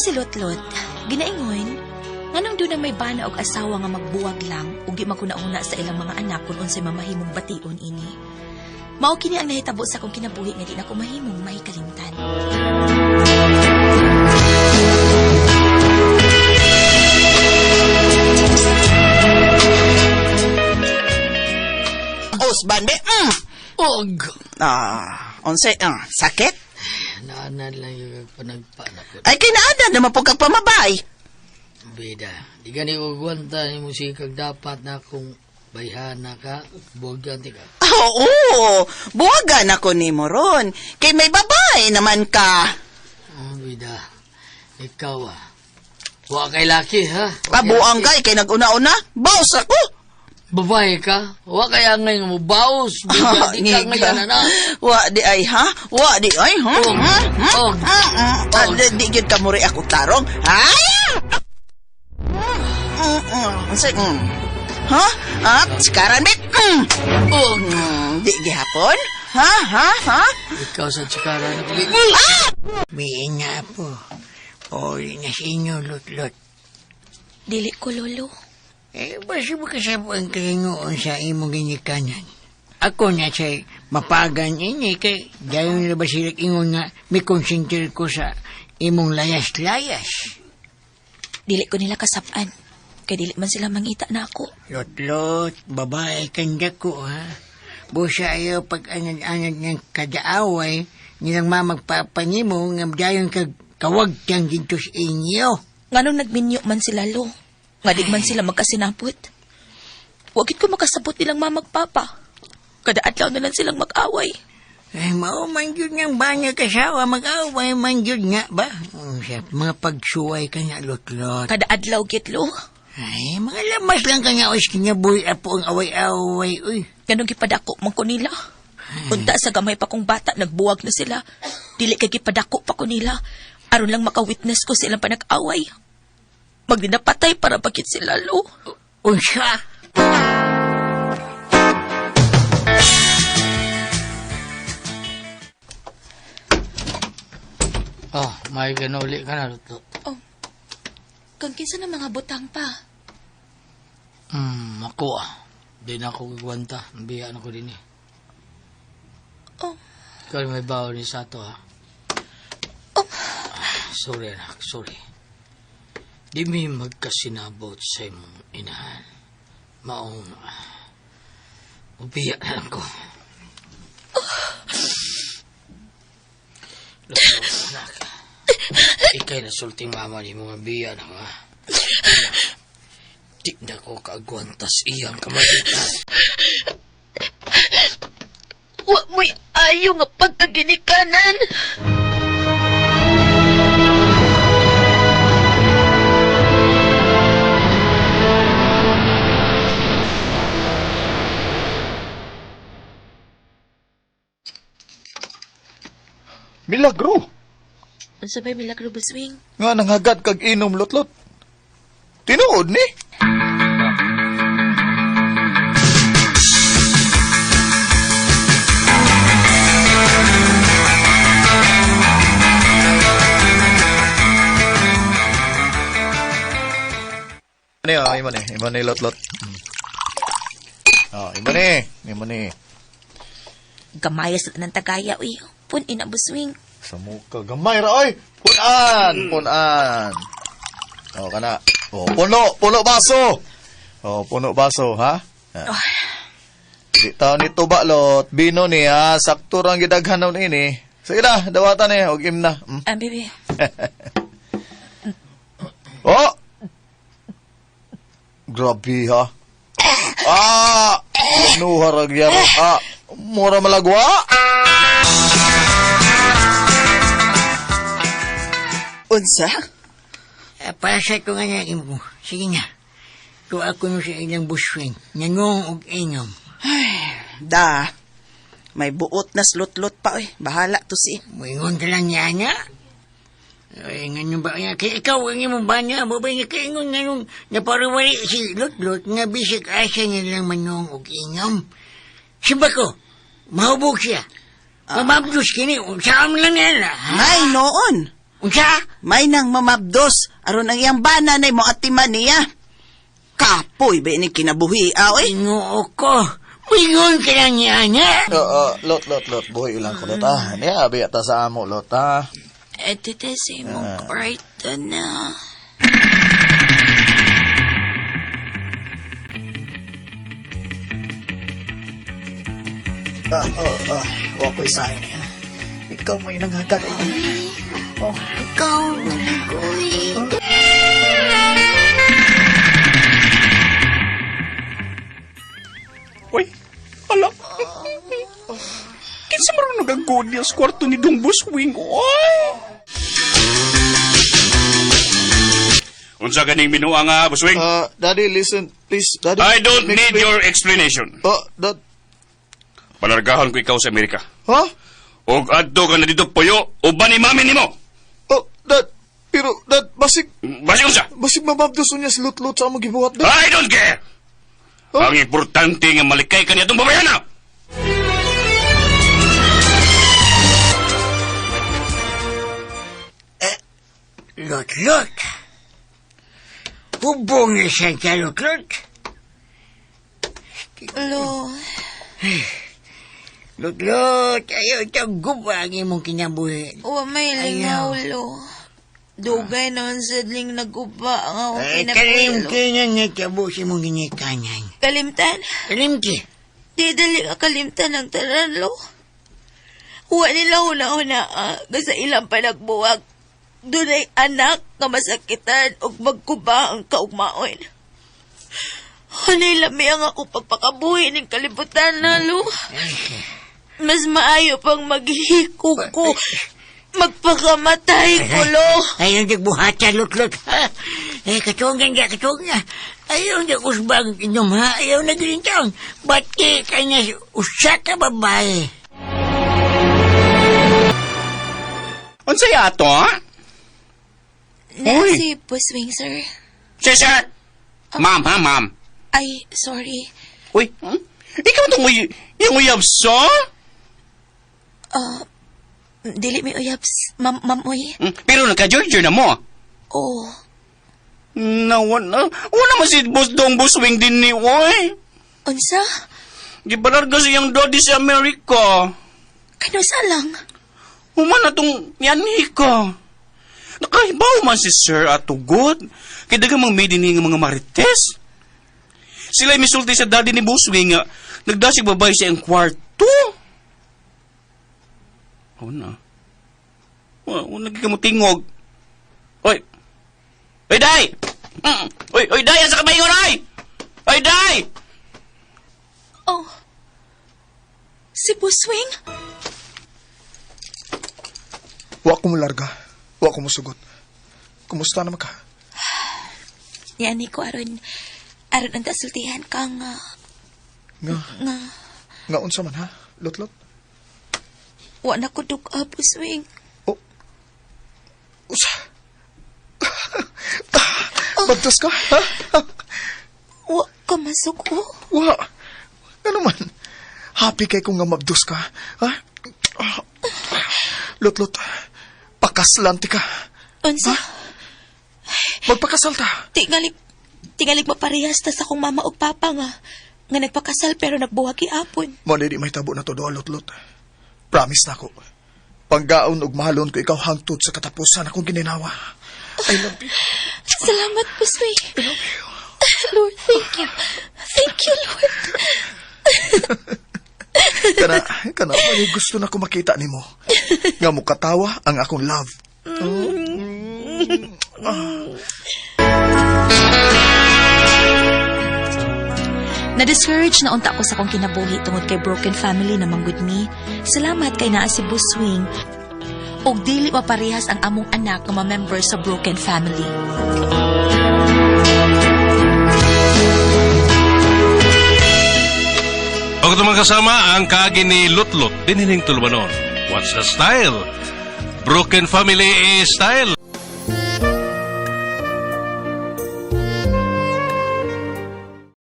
si Lotlot, ginaingon, nganong doon na may bana og asawa nga magbuwag lang ug di maghuna-huna sa ilang mga anak kung unsay mamahimong bation ini. Mao kini ang nahitabo sa akong kinabuhi nga di na ko mahimong mahikalimtan. Usban be. Og! Ah, unsay sakit? Naanad lang yung panagpa na ko. Ay kinaada naman po kag pamabay. Bida, di gani ko gwanta ni mo sikag dapat na kung bayhana ka, buwagyan ti ka. Ah, oo, buwagan ako nimo ron. Kay may babae naman ka. Oh, bida, ikaw ah. Wa kay laki ha? Wa kay Pabuang laki. ka, kay nag-una-una. Baos ako. Babae ka? Wa kay angay nga mo baos. Bida, di ka ngayon na. Wa di ay ha? Wa di ay ha? Og, Ha? Ha? og, Ha? Ha? Ah, og. di gyud ka muri ako tarong. Ay! Unsay? Ha? Ah, sikaran bit. Og! Di gihapon? Ha? Ha? Ha? Ikaw sa tsikara na Biin nga po. Uli na sa inyo, Lutlot. Dili ko, Lolo. Eh, basta mo kasabo ang kalingoon sa imong ginikanan. Ako na siya'y mapagan ini kay dayon na ba sila ingon nga may konsentir ko sa imong layas-layas. Dili ko nila kasapan. Kay dili man sila mangita na ako. Lotlot, babae kang dako ha. Busa ayaw pag anad-anad ng kadaaway nilang mamagpapanimo nga dayon kag kawagtang dito sa inyo. Nganong nagminyo man sila, Lo. Nga di man sila magkasinapot. Wagit ko makasabot nilang mamagpapa. Kada adlaw na lang silang mag-away. Ay, mao man yun ng banya kasawa, mag-away man yun nga ba? Siya, mga pagsuway ka nga, Lotlot. Kada adlaw git, Lo. Ay, mga lamas lang ka nga, oy, kinabuhi apo ang away-away, uy. Ganong gipadako man ko nila. Unta sa gamay pa kong bata, nagbuwag na sila. Dili kay gipadako pa ko nila. Aron lang maka-witness ko silang panag-away. Magdinapatay para bakit sila, Lo. Unsa? Oh, may ganuli ka na, Lutlot. Oh, kang kinsa na mga butang pa. Ako ah. Di na ako gagwanta. Ang biya na ko din eh. Oh, Ikaw may baon ni Sato ha. oh, Sorry anak, sorry. Di mi magkasinabot sa imong inahan. Maong ubiya na lang ko. Lolo, anak. Ika'y nasulting mama ni mga biya na ko ha. Di na ko kaagwantas iyang kamalitan. wa mo'y ayo nga pagkaginikanan. Milagro. Unsa bay milagro, Buswing? Nga nanghagat kag inom Lotlot. Tinuod ni. Ano yun? Imo ni. Imo ni Lotlot. Oh, imo ni. Imo ni. Gamaya sa tanang tagaya, uy. Pun ina, Buswing. Sa muka. Gamay ra, oy! Punan! Punan! O, kana. O, puno! Puno baso! O, puno baso, ha? Ha. Di taon nito balot. Bino ni, ha? Sakto rang gidaghan na ini. Sige na, dawatan ni. Og im na. Ah, baby. Oh! Grabe, ha? Ah! Nuha rag yaro. Ah! Mura malagwa! Unsa? Para sa ito nga na imo. Sige nga. Ito ako no sa ilang buswing. Nangong og inom. Da. May buot na slutlot pa, oy. Bahala to si. Muingon ka lang niya nga. Ay, nga ba niya? Kaya ikaw ang imong banya, mo ba niya kaingon nga nung napariwari si Lotlot nga bisig asa niya lang manong og inom. Simba ko, mahubog siya. Mamabdos kini, saan lang niya na, ha? Ay, noon. Unsa? May nang mamabdos aron ang iyang bana nay mo atiman niya. Kapoy ba ini kinabuhi ah, oy? Ginoo ko. Wingon ka lang niya, ana. Oo, lot, lot, lot. Buhay ilang ko, lot, ah. Niya, abi ata sa amo, lot, ah. Eh, tite sa imong kwarto na. Ah, oh, oh. Wa ko'y saing niya. Ikaw may nanghagat. Oh, Ikaw, Kuy. Uy, ala. Kinsa man nagagod niya sa kwarto ni Dong Buswing, oy. Unsa ganing minuha nga, Buswing? Daddy, listen, please, Daddy. I don't let me need explain. your explanation. Oh, Dad. Palargahon ko ikaw sa Amerika. Ha? Og adto ka na dito puyo, uban ni mami nimo. Oh, Dad. Pero, Dad, basig, Basig unsa? basig mababdos niya sa lot-lot sa among gibuhat, Dad. I don't care. Oh. Ang importante nga malikay ka niya itong babayana. Lot-lot. Hubong niya siya sa lot-lot. Lo, Lot-lot, ayaw itong guba ang imong kinabuhi. wa may lingaw, lo. Dugay naman sadling naguba ang akong Ay, kinabuhi, lo. kalimti na niya tabo sa imong ginikanan. Kalimtan? Kalimti. Di dali ka kalimtan ang tanan, lo. Wa nila huna-huna ah, nga sa ilang panagbuwag. Dunay anak nga masakitan ug magkuba ang kaugmaon. Hanay lami ang ako pagpakabuhi ning kalibutan na, lo. Mas maayo pang maghiko ko. Magpakamatay ko, lo. Ayaw nagbuhata, lot-lot. Ha? Eh, katungan ka, katungan. Ayaw nag-usbag inom, ha? Ayaw nagrintaon. Bati ka niya, usa ka babae. Unsa yato, ha? Na Uy. si Buswing, sir. Sir, sir. Ma'am, ha, ma'am. Ay, sorry. Uy, Ikaw itong uy, yung uyab so? Dili mi uyabs, ma'am, ma'am, uy. Pero nagka-Georgia na mo. Oh. Nawan na. Una man si Boss Dong Buswing din ni, oy. Unsa? Gibalarga siyang daddy sa Amerika. Kanusa lang? Human na tong yanhi ka. Nakahibaw man si Sir Atugod. Kaya daghang mga maiden nga mga marites. Sila misulti sa daddy ni Buswing nga nagdasig babae sa iyang kwarto. Oh na. Wa lagi ka mo tingog. Oy. Oy, day! Oy, oy, day! Asa ka ba ingon, oy? Oy, day! Oh. Si Buswing? Wa ko mularga. Wa ko musugot. Kumusta naman ka? Yani ko aron aron ang tasultihan kang Nga, nga nga unsa man ha? Lot-lot? wa na ko duk-a, Buswing. Oh. Usa. Bagtas ka? Ha? Wa ka masuko. Wa. Ano man? Happy kay kung nga mabdos ka. Ha? Lot-lot. Pakaslan ti ka. Unsa? Magpakasal ta. Tingalig tingalig maparehas ta sa akong mama ug papa nga nga nagpakasal pero nagbuwag giapon. Mo di may tabo na to doa, lot-lot. Promise na ko. Panggaon ug mahalon ko ikaw hangtod sa katapusan akong gininawa. I love you. Salamat, Buswing. Lord, thank you. Thank you, Lord. Kana, kana, may gusto na ko makita nimo. Nga mukatawa ang akong love. Na-discourage na unta ko sa akong kinabuhi tungod kay broken family na manggod mi. Salamat kay naa si Buswing. Og dili maparehas ang among anak nga ma-member sa broken family. O itong mga kasama, ang kaagi ni Lutlot, dinining tulubanon. What's the style? Broken family style.